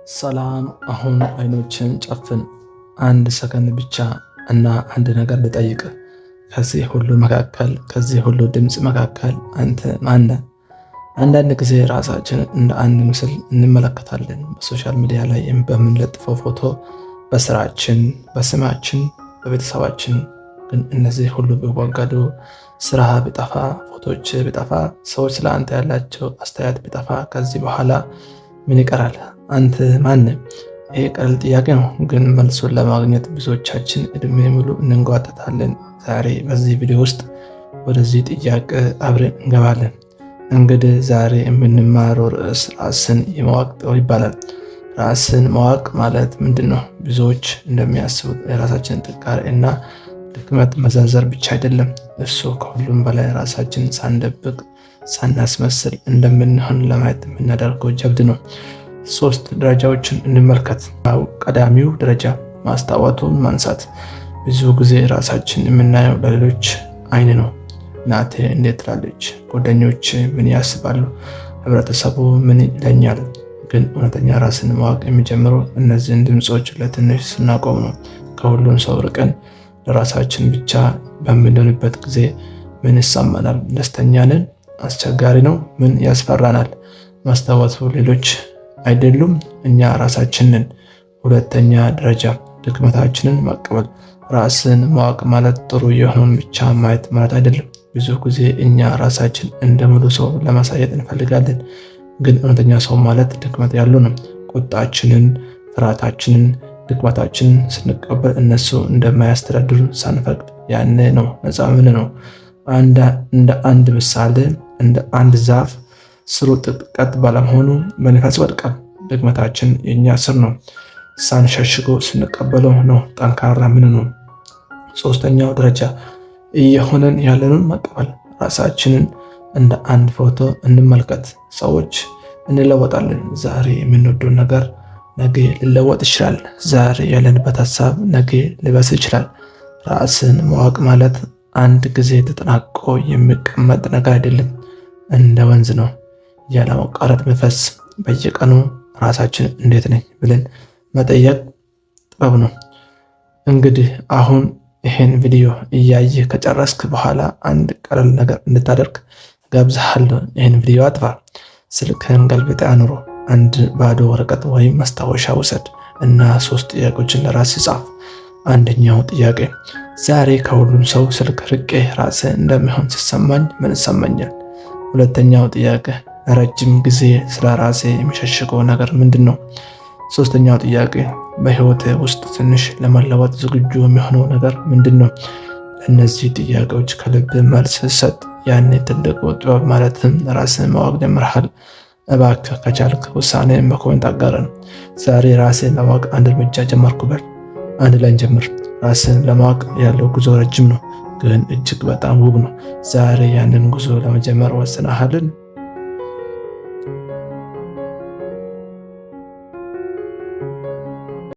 ሰላም፣ አሁን አይኖችን ጨፍን አንድ ሰከንድ ብቻ እና አንድ ነገር ልጠይቅህ። ከዚህ ሁሉ መካከል፣ ከዚህ ሁሉ ድምፅ መካከል አንተ ማነህ? አንዳንድ ጊዜ ራሳችንን እንደ አንድ ምስል እንመለከታለን። በ social media ላይ በምንለጥፈው ፎቶ፣ በስራችን፣ በስማችን፣ በቤተሰባችን። ግን እነዚህ ሁሉ ቢወገዱ፣ ስራ ቢጠፋ፣ ፎቶዎች ቢጠፋ፣ ሰዎች ስለ አንተ ያላቸው አስተያየት ቢጠፋ፣ ከዚህ በኋላ ምን ይቀራል? አንተ ማነህ? ይህ ቀላል ጥያቄ ነው፣ ግን መልሱን ለማግኘት ብዙዎቻችን እድሜ ሙሉ እንንጓተታለን። ዛሬ በዚህ ቪዲዮ ውስጥ ወደዚህ ጥያቄ አብረን እንገባለን። እንግዲህ ዛሬ የምንማረው ርዕስ ራስን የማወቅ ጥበብ ይባላል። ራስን ማወቅ ማለት ምንድን ነው? ብዙዎች እንደሚያስቡት የራሳችንን ጥንካሬ እና ድክመት መዘርዘር ብቻ አይደለም። እሱ ከሁሉም በላይ ራሳችንን ሳንደብቅ፣ ሳናስመስል እንደምንሆን ለማየት የምናደርገው ጀብድ ነው። ሶስት ደረጃዎችን እንመልከት። ቀዳሚው ደረጃ ማስታወቱን ማንሳት። ብዙ ጊዜ ራሳችን የምናየው ለሌሎች አይን ነው። እናቴ እንዴት ትላለች? ጓደኞች ምን ያስባሉ? ህብረተሰቡ ምን ይለኛል? ግን እውነተኛ ራስን ማወቅ የሚጀምረው እነዚህን ድምፆች ለትንሽ ስናቆም ነው። ከሁሉም ሰው ርቀን ለራሳችን ብቻ በምንሆንበት ጊዜ ምን ይሰማናል? ደስተኛ ነን? አስቸጋሪ ነው? ምን ያስፈራናል? ማስታወሱ ሌሎች አይደሉም፣ እኛ ራሳችንን። ሁለተኛ ደረጃ ድክመታችንን መቀበል። ራስን ማወቅ ማለት ጥሩ የሆነውን ብቻ ማየት ማለት አይደለም። ብዙ ጊዜ እኛ ራሳችን እንደ ሙሉ ሰው ለማሳየት እንፈልጋለን። ግን እውነተኛ ሰው ማለት ድክመት ያለው ነው። ቁጣችንን፣ ፍርሃታችንን፣ ድክመታችንን ስንቀበል፣ እነሱ እንደማያስተዳድሩን ሳንፈቅድ፣ ያኔ ነው ነፃ ምን ነው። እንደ አንድ ምሳሌ፣ እንደ አንድ ዛፍ ስሩ ጥልቀት ባለመሆኑ በንፋስ ይወድቃል። ድክመታችን የእኛ ስር ነው። ሳንሸሽገው ስንቀበለው ነው ጠንካራ ምን ነው። ሶስተኛው ደረጃ እየሆነን ያለንን መቀበል። ራሳችንን እንደ አንድ ፎቶ እንመልከት። ሰዎች እንለወጣለን። ዛሬ የምንወደው ነገር ነገ ሊለወጥ ይችላል። ዛሬ ያለንበት ሀሳብ ነገ ሊበስ ይችላል። ራስን ማወቅ ማለት አንድ ጊዜ ተጠናቆ የሚቀመጥ ነገር አይደለም። እንደ ወንዝ ነው፣ ያለማቋረጥ መፈስ። በየቀኑ ራሳችን እንዴት ነኝ ብለን መጠየቅ ጥበብ ነው። እንግዲህ አሁን ይሄን ቪዲዮ እያየህ ከጨረስክ በኋላ አንድ ቀላል ነገር እንድታደርግ ጋብዝሃለሁ። ይህን ቪዲዮ አጥፋ፣ ስልክህን ገልብጠህ አኑሮ፣ አንድ ባዶ ወረቀት ወይም ማስታወሻ ውሰድ እና ሶስት ጥያቄዎችን ለራስህ ጻፍ። አንደኛው ጥያቄ፣ ዛሬ ከሁሉም ሰው ስልክ ርቄ ራሴ እንደሚሆን ሲሰማኝ ምን ይሰማኛል? ሁለተኛው ጥያቄ፣ ለረጅም ጊዜ ስለ ራሴ የሚሸሽገው ነገር ምንድን ነው? ሶስተኛው ጥያቄ፣ በህይወቴ ውስጥ ትንሽ ለመለወጥ ዝግጁ የሚሆነው ነገር ምንድን ነው? ለእነዚህ ጥያቄዎች ከልብ መልስ ሰጥ። ያኔ ትልቁ ጥበብ ማለትም ራስን ማወቅ ጀምረሃል። እባክህ ከቻልክ ውሳኔን በ comment አጋራን። ዛሬ ራስን ለማወቅ አንድ እርምጃ ጀመርኩ በል። አንድ ላይ እንጀምር። ራስን ለማወቅ ያለው ጉዞ ረጅም ነው፣ ግን እጅግ በጣም ውብ ነው። ዛሬ ያንን ጉዞ ለመጀመር ወስነሃልን?